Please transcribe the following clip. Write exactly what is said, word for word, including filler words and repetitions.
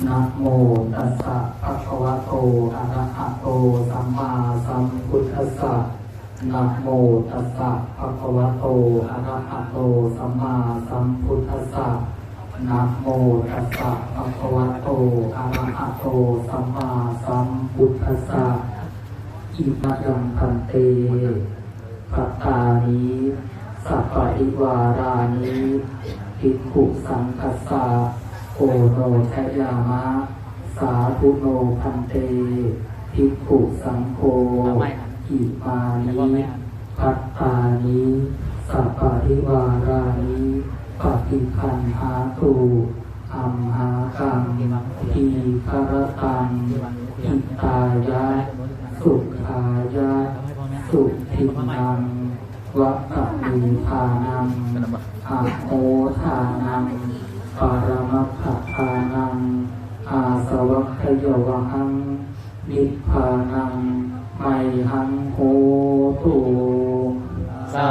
Namo tassa bhagavato arahato sammāsambuddhassa. Namo tassa bhagavato arahato sammāsambuddhassa. Namo tassa bhagavato arahato sammāsambuddhassa. Imayaṃ bhante bhattāni saparivārāni bhikkhusaṅghassa oṇojayāma. Sādhu no bhante bhikkhusaṅgho. Imāni bhattāni saparivārāni paṭiggaṇhātu amhākaṃ dīgharattaṃ hitāya sukhāya sudinnaṃ vata me dānaṃ aho dānaṃ paramaggādānaṃ āsavakkhayāvahaṃ nibbānaṃ mayhaṃ hotu. Sā